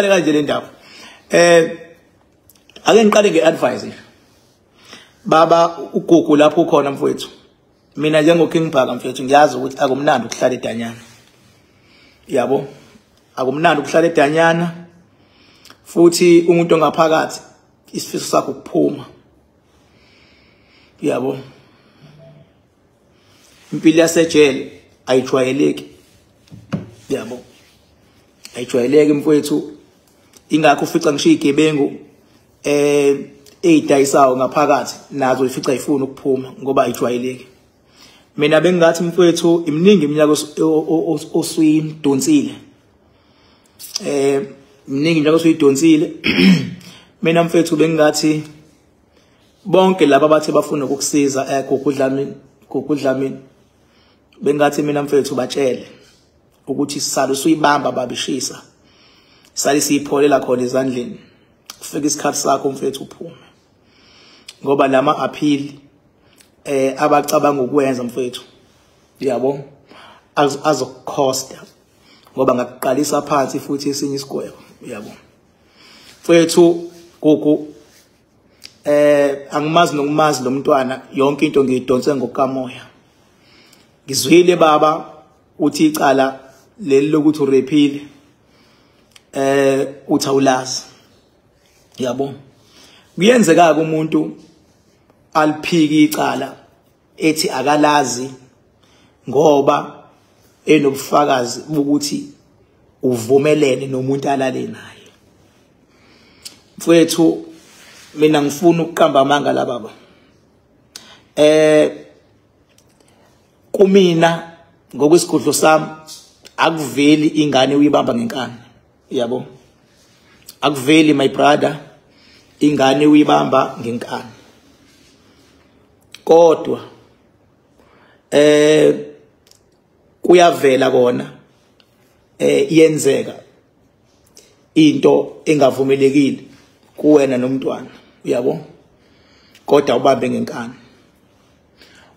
Kanje le ndaba, ake ngiqale ngeadvice nje, baba uGugu, lapho ukhona mfowethu. Mina njengo King Bhaka mfowethu, ngiyazi ukuthi akumnandi ukuhlala edanyana, yabo, akumnandi ukuhlala edanyana, futhi umuntu ongaphakathi isifiso sakho ukuphuma, yabo. Impilo yasejele ayijwayeleki, yabo, ayijwayeleki mfowethu. Ingakho ufica ngisho izigebengu ezidayisayo ngaphakathi nazo ifica ifuna ukuphuma ngoba ayijwayeleki. Mina bengingathi mfowethu, iminingi iminyaka osuyidonsile, iminingi iminyaka osuyidonsile. Mina mfowethu bengingathi bonke laba abathe bafuna ukukusiza, Gugu Dlamini, Gugu Dlamini, bengathi mina mfowethu batshele ukuthi sisale usuyibamba babishisa, sale siyipholela khona ezandleni, kufika isikhathi sakho mfethu uphume, ngoba lama appeal abacabanga ukwenza mfethu, yabo, azokukhosta ngoba ngakuqalisa phansi futhi esinye isigwebo, yabo. Mfethu Gugu, angimazi nokumazi lo mntwana, yonke into ngiyidonse ngokukamoya. Ngizwile baba uthi icala leli lokuthi urephile, uthi awulazi, yabo. Kuyenzeka ke umuntu aliphiki icala ethi akalazi ngoba enobufakazi bokuthi uvumelene nomuntu alale naye. Mfowethu, mina ngifuna ukuqamba amanga la baba, kumina ngokwesigodlo sami akuveli ingane uyibamba ngenkani, yabo, akuveli my brother ingane uyibamba ngenkani. Kodwa kuyavela kona, iyenzeka into engavumelekile kuwena nomntwana, uyabo, kodwa ubambe ngenkani.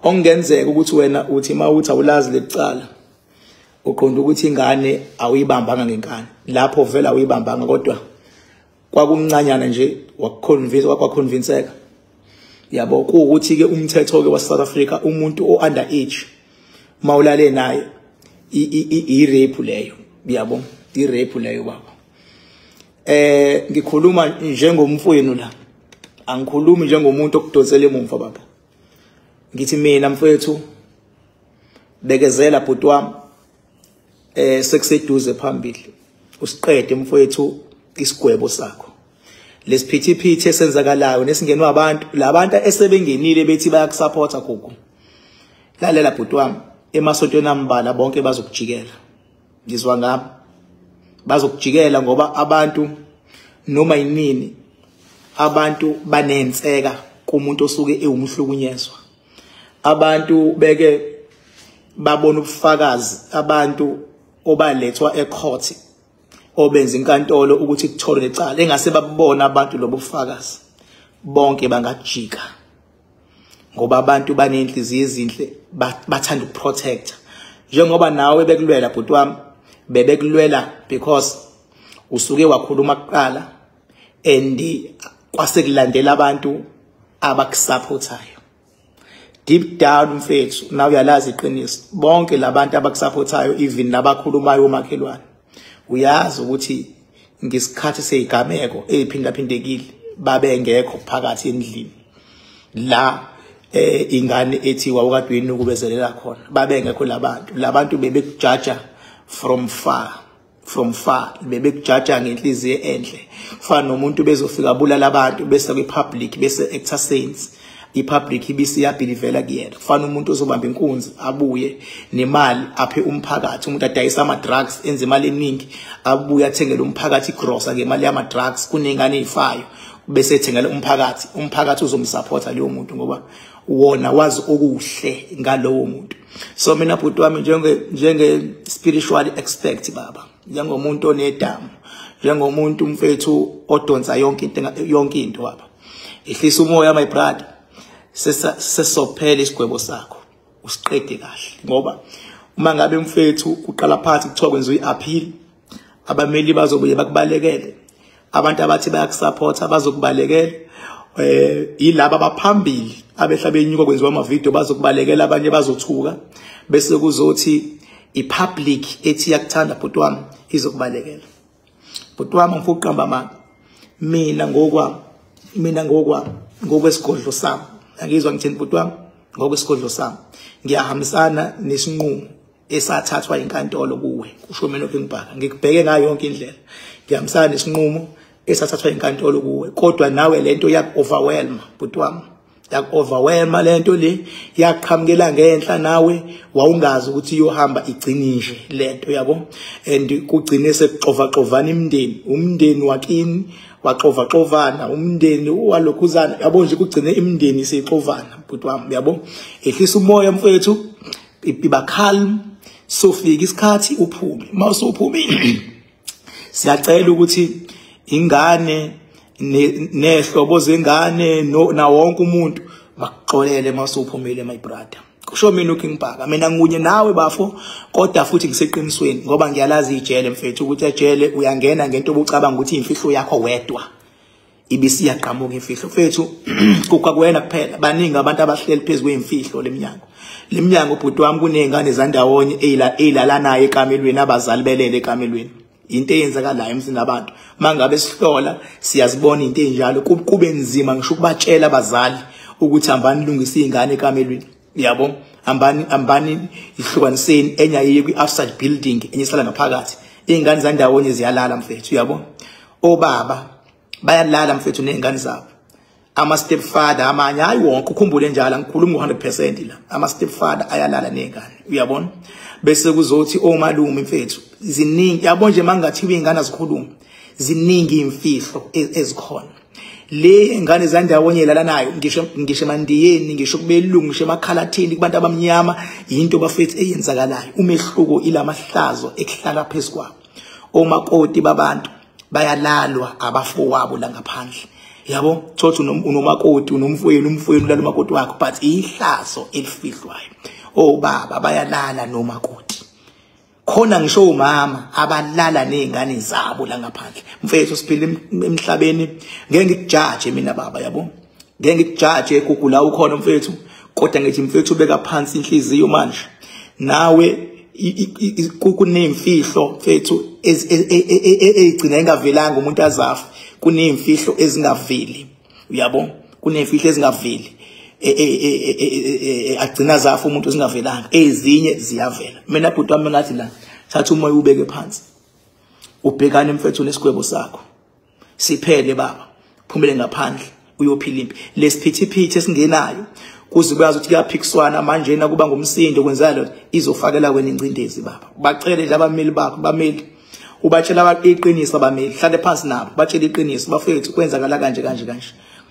Okungenzeka ukuthi wena uthi mawuthi awulazi lecala uqonda ukuthi ingane awuyibambanga ngenkani, lapho vela awuyibambanga, kodwa kwakuncanyana nje wakuconvince, wakwaconvinceka, yabo. Kuwukuthi ke umthetho ke wa South Africa, umuntu o under age mawulale naye i rape leyo, yabo, i rape leyo baba. Ngikhuluma njengomfowenu la, angikhulumi njengomuntu okudonsela emumva baba. Ngithi mina mfowethu bekezela bhuti wami, sekuseduze phambili, usiqede mfowethu isigwebo sakho. Lesiphithiphithi esenzakalayo nesingenwa abantu labantu esebengenile bethi bayakusupporta Gugu, lalela bhuti wami, emasontweni ambala bonke bazokujikela, ngizwa ngami bazokujikela, ngoba abantu noma yinini abantu banenseka kumuntu osuke ewumhlukunyezwa. Abantu beke babona ubufakazi, abantu obalethwa ecourt obenza inkantolo ukuthi kutholwe lecala, engase babona abantu lobo bufakazi, bonke bangajika, ngoba abantu banenhliziyo ezinhle, bathanda ukuprotecta. Njengoba nawe bekulwela bhuti wami, bebekulwela because usuke wakhuluma kuqala and kwase kulandela abantu abakusupportayo. Deep down mfethu nawe uyalazi iqiniso, bonke labantu abakusupportayo, even nabakhulumayo omakhelwane, uyazi ukuthi ngesikhathi seyigameko eziphindaphindekile babengekho phakathi endlini la ingane ethi wawukade uyinukubezelela khona, babengekho labantu. Labantu bebekujaja from far, from far, bebekujaja ngenhliziyo enhle. Kufana nomuntu bezofika bulala abantu bese kwi-public bese actor saints, i-public ibisiyabhilivela kuyena. Kufana umuntu ozobamba inkunzi abuye nemali aphe umphakathi, umuntu adayisa ama-drugs enze imali eningi abuye athengele umphakathi igrosa ngemali yama-drugs, kunengane ezifayo bese ethengela umphakathi, umphakathi uzomsupporta leyo muntu ngoba wona wazi okuhle ngalowo muntu. So mina bhuti wami, njenge spiritual expert baba, njengomuntu onedamu, njengomuntu mfethu odonsa yonke into, yonke into baba, ehlisa umoya my brother, sesophela isigwebo sakho, usiqede kahle, ngoba uma ngabe mfethu uqala phansi kuthiwa kwenziwa i-appeal, Abameli bazobuye bakubalekele, abantu abathi bayakusupporta bazokubalekela, yilaba abaphambili abehla benyuka kwenziwa ama video bazokubalekela, abanye bazothuka, bese kuzothi ipublic ethi yakuthanda bhuti wami izokubalekela. Bhuti wami ngifuna ukuqamba amanga, mina ngokwami ngokwesigodlo sami, angizwa ngithini bhuti wami, ngokwesigodlo sami ngiyahambisana nesinqumo esathathwa inkantolo kuwe, kusho mina uKing Bhaka. Ngikubheke ngayo yonke indlela, ngiyahambisana nesinqumo esathathwa inkantolo kuwe, kodwa nawe lento yaku-overwhelm bhuti wami, yaku-overwhelm lento le, yaqhamukela ngenhla nawe wawungazi ukuthi iyohamba igcine nje lento, yabo. And kugcine sekuxovaxovana imindeni, umndeni wakini waxovaxovana, umndeni walokhuzana, yabo nje kugcine imindeni seyixovana bhuti wami, yabo. Ehlisa umoya mfethu, iba calm, sofika isikhathi uphume. Mawusuphumile siyacela ukuthi ingane nehlobo zengane na wonke umuntu bakuxolele mawusuphumile my brother. Kusho mina uKing Bhaka, mina ngunye nawe bafo, kodwa futhi ngiseqinisweni ngoba ngiyalazi ijele mfethu, ukuthi ejele uyangena ngento obucabanga ukuthi imfihlo yakho wedwa, ibisiyaqhamuka imfihlo mfethu. Kukwena kuphela, baningi abantu abahleli phezulu kwemfihlo leminyango. Leminyango bhuti wami kunezingane zandawonye ezilalanayo ekamelweni, abazali belele ekamelweni. Into eyenzakalayo emzini abantu, mangabe sihlola siyazibona into enjalo, kube nzima ngisho ukubatshela abazali ukuthi hambani lungisa izingane ekamelweni, yabo, hambani ihlukaniseni, enye ayiye kwi-outside building, enye isala ngaphakathi. Izingane zandawonye ziyalala mfethu, yabo. Obaba bayalala mfethu nezingane zabo. Ama stepfather amanye, hayi wonke, ukhumbule njalo, ngikhuluma ngo-100% la, ama stepfather ayalala nezingane, uyabona. Bese kuzothi omalume mfethu, ziningi, yabo nje mangathiwa izingane azikhuluma, ziningi imfihlo ezikhona. Le ingane zandawonye lala nayo, ngisho emandiyeni, ngisho kubelungu, ngisho emakhalathini, kubantu abamnyama, into bafethu eyenzakalayo. Umehluko ilamahlazo ekuhlala phezukwabo. Omakoti babantu bayalalwa abafowabo la ngaphandle, yabo. Thothi unomakoti, unomfowenu, umfowenu ulala umakoti wakho, but ihlazo elifihlwayo. Obaba bayalala nomakoti, khona ngisho umama abalala nezingane zabo la ngaphandle. Mfethu siphila emhlabeni, ngeke ngikujaje mina baba, yabo, ngeke ngikujaje egugu la ukhona mfethu, kodwa ngithi mfethu beka phansi inhliziyo manje nawe, kunemfihlo mfethu ezigcina engavelanga umuntu azafa, kunemfihlo ezingaveli, uyabo, kunemfihlo ezingaveli agcina zafa umuntu ezingavelanga, ezinye ziyavela. Mina bhuti wami ngathi la, thatha umoya ubeke phansi, ubhekane mfethu nesigwebo sakho siphele baba, phumele ngaphandle uyophila impi. Lesiphithiphithi esingenayo kuze kuyazi ukuthi kuyaphikiswana manje na kuba ngumsindo kwenzalo, izofakela wena ingcindezi baba. Bacele nje abameli bakho, bameli ubatshela iqiniso, abameli hlale phansi nabo batshela iqiniso, bafethu kwenzakala kanje kanje kanje,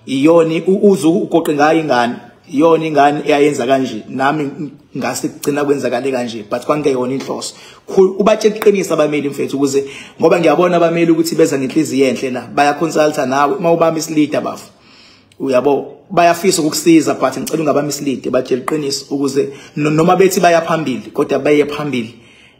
iyona uzu ugoqe ngayo ingane, iyona ingane eyayenza kanje, nami ngase kugcina kwenzakale kanje, but kwangeyona inhloso. Ubatshela iqiniso abameli mfethu, ukuze ngoba ngiyabona abameli ukuthi beza ngenhliziyo enhle la, bayaconsulta nawe uma ubamba isilida bafo, uyabo, bayafisa ukukusiza, but ngicela ungabami isilide, batshela iqiniso ukuze noma bethi baya phambili, kodwa baye phambili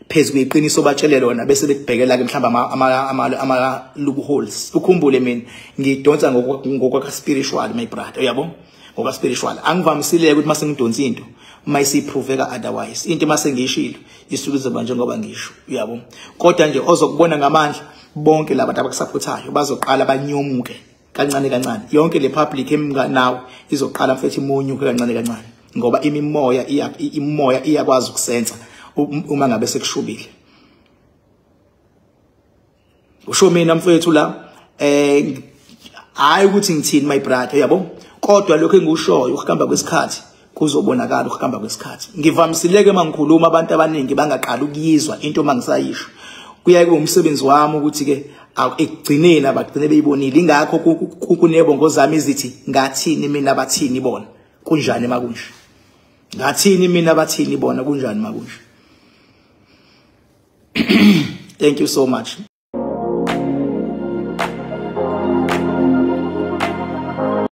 phezulu kweqiniso batshele lona, bese bekubhekela ke mhlamba ama loopholes. Ukhumbule mina ngidonsa ngokwa spiritual my brother, uyabo, ngokwa spiritual angivamisile ukuthi mase ngidonsa into mayisiproveka otherwise, into mase ngishilo isuke izoba njengoba ngisho, uyabo. Kodwa nje ozokubona ngamandla bonke laba abakusupportayo bazoqala banyomuke kancane kancane, yonke le public emnawe izoqala mfethu imunyuke kancane kancane, ngoba imimoya imoya iyakwazi ukusensa uma ngabe sekushubile. Usho mina mfethu la, hayi ukuthi ngithini my brother, uyabo, kodwa lokho engikushoyo ukuhamba kwesikhathi kuzobonakala ukuhamba kwesikhathi. Ngivamisileke mangikhuluma abantu abaningi bangaqala ukuyizwa into mangisayisho, kuyaye kube umsebenzi wami ukuthi ke ekugcineni abagcine beyibonile. Ingakho kunebongo zami izithi ngathini mina bathini bona, kunjani makunje, ngathini mina bathini bona, kunjani makunje. Thank you so much.